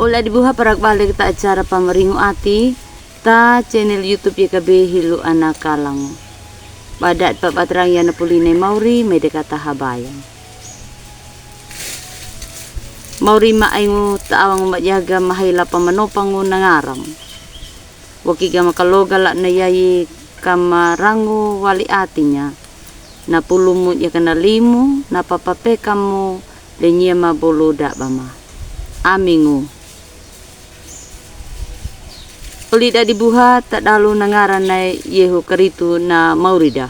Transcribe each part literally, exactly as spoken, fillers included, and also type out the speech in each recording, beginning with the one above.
Oli adi buha, paragbalek ta acara Pamaringu Ati ta channel YouTube yakabe Hilu Ana Kalango. Bada pabatrang ya na puli ne mauri, mede kata habayang. Mauri ma aingu ta awangu majaga mahaila pamanopangu na ngaram. Wakiga makaloga la na yayi kamarangu wali atinya. Na pulumu yakana limu, na papapekamu, le nyema bolu daba ma. Amingu. Oli dadi buha, ta dalu na ngara na Yehu Karitu na mauri da.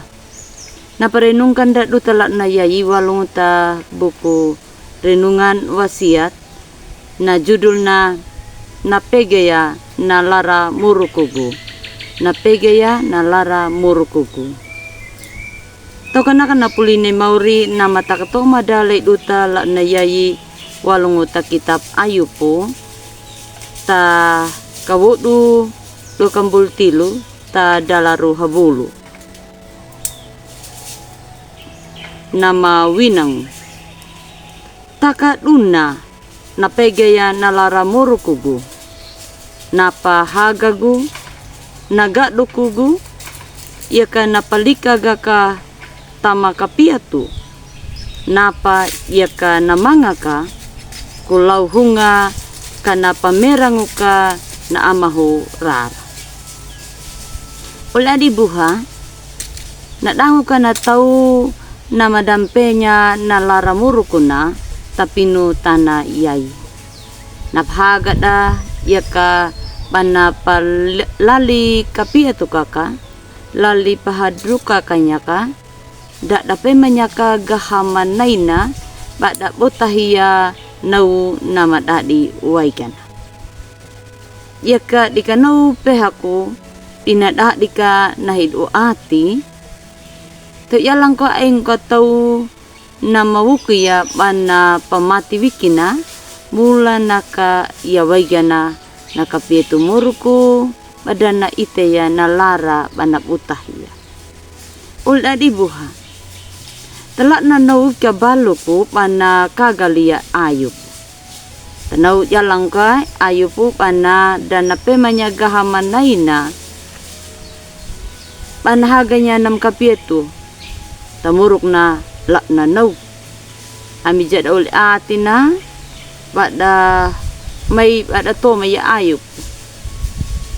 Na parenungkan da duta la na yayi walungu ta buku Renungan Wasiat, na judul na, Na Pegeya na Lara Murukugu. Na Pegeya na Lara Murukugu. Tokanaka na puli ne mauri na matakatoma da lei duta la na yayi walungu ta kitab Ayupu, ta kawodu dua kambul tilu, ta dalaru habulu. Na mawinangu. Taka duna, na pegeya na lara murukugu, na pahagagu, na gadukugu, yaka na palikaga ka tama kapiatu, napa yaka na mangaka, ku lau hunga ka na pameranguka na amahu rara. Oli adi buha, na danguka na tau na madampenya na lara murukuna, tapinu tana yai. Na pahaga da yaka bana palali kapiatu kaka, lali pahaduka kanyaka, da dapemanyaka gaha manaina, bada botahiya nau na madadi waigana. Yaka dika nau pehaku, pina dadika na hidu ati, to yalangka engka tau na mawukiya bana pamati wikina, mula naka ya waigana na kapiatu muruku, bada na iteya na lara bana butahiya. Oli adi buha. Tala na nau ika baluku bana kagaliya Ayub. Tanau yalangka Ayubu bana da na pemanya gaha manaina. Bana haganya na makapiatu. Tamuruk na la na nau. Ami jada oli atina, bada mai bada toma ya Ayub.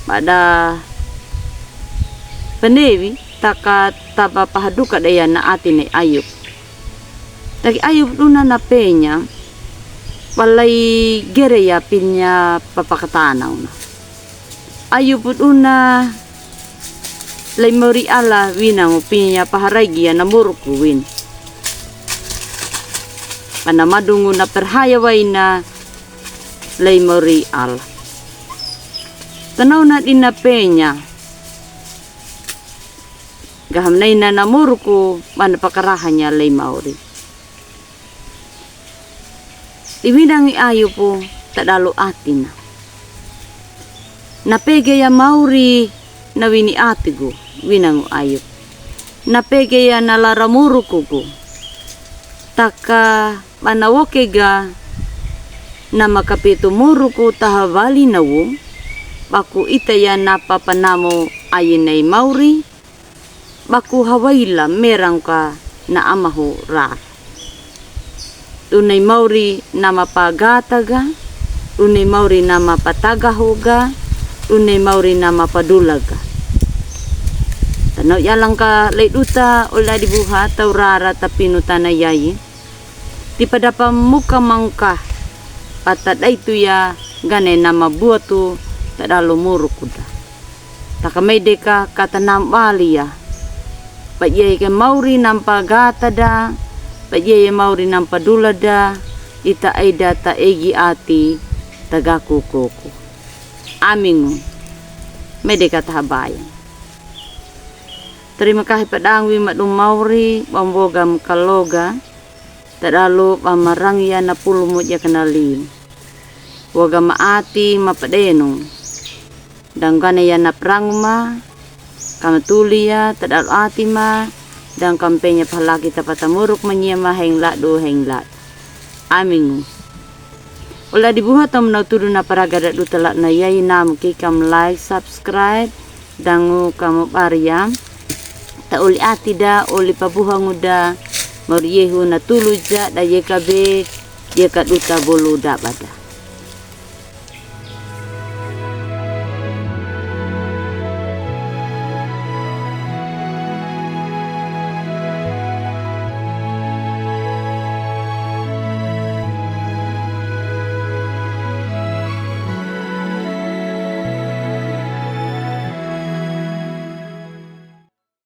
Bada penewi taka taba pahaduka daya na atina Ayub. Taki Ayub duna na penya, balai gere ya pinya papakatanau na. Ayub duna lei mauri Allah wina ngu pinya paharaigi ya na muruku win. Bana madungu na perhaya waina lei mauri Allah. Tanau na dina penya. Gaha manaina na muruku bana pakarahanya lei mauri. Iwinangi Ayubu tadalu atina. Na pegeya mauri na wini atigu, winangu Ayub. Na pegeya na lara murukugu. Taka bana wokega na makapitu muruku taha wali nawu, baku iteya na papanamu ayinai mauri, baku hawaila merangka na amahu rara. Dunai mauri na mapagataga, dunai mauri na mapatagahuga, dunai mauri na mapadulaga. Tanau yalangka lei duta oli adi buha tau rara tapinu tana yai. Tipa dapa muka mangka, pata daitu ya gane na mabuatu tadalu murukuda. Taka mai deka kata na mbali ya. Pajiai ke mauri na mpaga tada, pajiai mauri na mpadula da, ita aida ta egi ati tagaku koko. Amingu. Mai deka ta habaya. Terima kasih padangwi madu mauri, bamboga mkaloga. Tadalu pamarang ya na pulu muja kanali. Waga ma ati ma padenu. Dangkana ya na perang ma, kamatuli ya tadalu ati ma, dangkampenya pahalaki tapata muruk manyia ma heng ladu heng ladu. Amingu. Ola dibuha tamuna utudu na paraga da duta la'i na yayi namu kei kam like, subscribe, dangu kamu bari yam. Ta oli ati da, oli pabuhangu da, mauri yehu na tulu ja da yeka be, yeka duta bolu da bada.